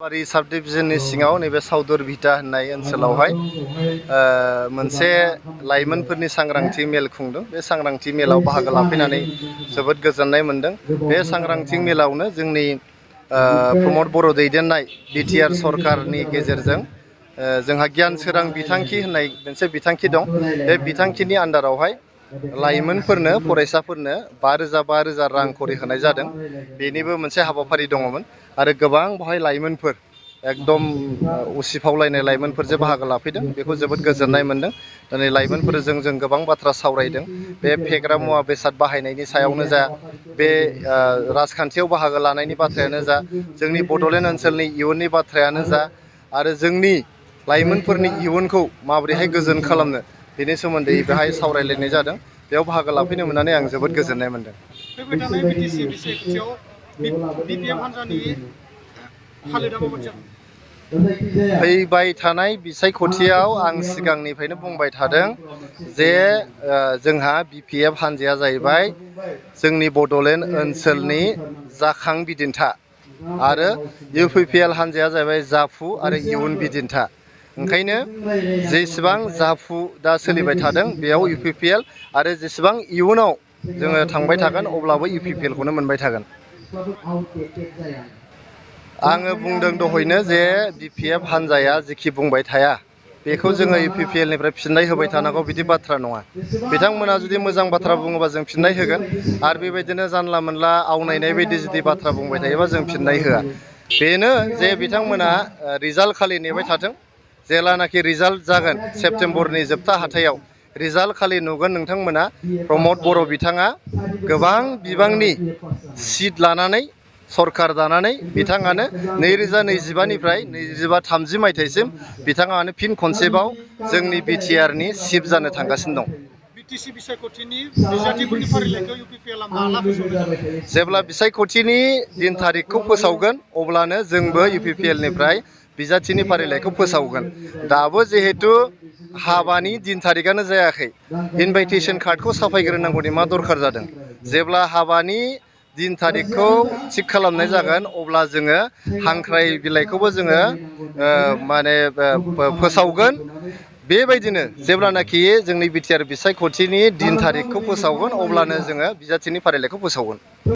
बारि साब डिभिजननि सिङाव नैबे साउदुरभिटा होननाय ओनसोलावहाय मोनसे लाइमोनफोरनि सांग्रांथि मेल खुंदों। बे सांग्रांथि मेलाव बाहागो लाफैनानै जोबोद गोजोननाय मोनदों। बे सांग्रांथि मेलावनो जोंनि प्रमद बर' दैदेननाय बिटिआर सरकारनि गेजेरजों जोंहा गियान सोरां बिथांखि होननाय मोनसे बिथांखि दं। बे बिथांखिनि आन्दारावहाय लाइमोनफोरनो फरायसाफोरनो 5,000 रां खरि होनाय जादों। बेनिबो मोनसे हाबाफारि दङमोन आरो गोबां बेवहाय लाइमोनफोर एकदम उसिफावलायनाय लाइमोनफोरजों बाहागो लाफैदों। बेखौ जोबोद गोजोननाय मोनदों। दिनै लाइमोनफोरजों जों गोबां बाथ्रा सावरायदों। बे फेग्रा मुवा बेसाद बाहायनायनि सायावनो जा, बे राजखान्थियाव बाहागो लानायनि बाथ्रायानो जा, जोंनि बड'लेण्ड ओनसोलनि इयुननि बाथ्रायानो जा, आरो जोंनि लाइमोनफोरनि इयुनखौ माबोरैहाय गोजोन खालामनो बेनि सोमोन्दै बेहाय सावरायलायनाय जादों। बेयाव बाहागो लाफैनो मोननानै आं जोबोद गोजोननाय मोनदों। फैबाय थानाय बिटिसि बिसायख'थियाव बिपिएफ हान्जानि हालोदा माबायदि जागोन? फैबाय थानाय बिसायख'थियाव आं सिगांनिफ्रायनो बुंबाय थादों जे जोंहा बिपिएफ हान्जाया जाहैबाय जोंनि बड'लेण्ड ओनसोलनि जाखां बिदिन्था आरो इउपिपिएल हान्जाया जाहैबाय जाफु आरो इयुन बिदिन्था। ओंखायनो जेसेबां जाफु दा सोलिबाय थादों बेयाव इउपिपिएल आरो जेसेबां इयुनाव जोङो थांबाय थागोन अब्लाबो इउपिपिएलखौनो मोनबाय थागोन। आङो बुंदों दहायनो जे बिपिएफ हान्जाया जेखि बुंबाय थाया बेखौ जोङो इउपिपिएलनिफ्राय फिननाय होबाय थानांगौ बिदि बाथ्रा नङा। बिथांमोना जुदि मोजां बाथ्रा बुङोबा जों फिननाय होगोन आरो बेबायदिनो जानला मोनला आवनायनाय बायदि जुदि बाथ्रा बुंबाय थायोबा जों फिननाय होआ। बेनो जे बिथांमोना रिजाल्ट खालि नेबाय थाथों। जेलानाखि रिजाल्ट जागोन सेप्तेम्बरनि जोबथा हाथायाव रिजाल्ट खालि नुगोन नोंथांमोना प्रमद बर' बिथाङा गोबां बिबांनि सिट लानानै सरकार दानानै बिथाङानो 2025निफ्राय 2030 मायथाइसिम बिथाङानो फिन खनसेबाव जोंनि बिटिआरनि चिफ जानो थांगासिनो दं। बिटिसि बिसायख'थिनि बिजाथिफोरनि फारिलाइखौ इउपिपिएलआ माला फोसावगोन? जेब्ला बिसायख'थिनि दिन थारिखखौ फोसावगोन अब्लानो जोंबो इउपिपिएलनिफ्राय बिजाथिनि फारिलाइखौ फोसावगोन। दाबो जिहेतु हाबानि दिन थारिखआनो जायाखै, इनभाइटेसन कार्डखौ साफायग्रोनांगौनि मा दरखार जादों? जेब्ला हाबानि दिन थारिखखौ थिग खालामनाय जागोन अब्ला जोङो हांख्राय बिलाइखौबो जोङो फोसावगोन। बेबायदिनो जेब्लानाखि जोंनि बिटिआर बिसायख'थिनि दिन थारिखखौ फोसावगोन अब्लानो जोङो बिजाथिनि फारिलाइखौ फोसावगोन।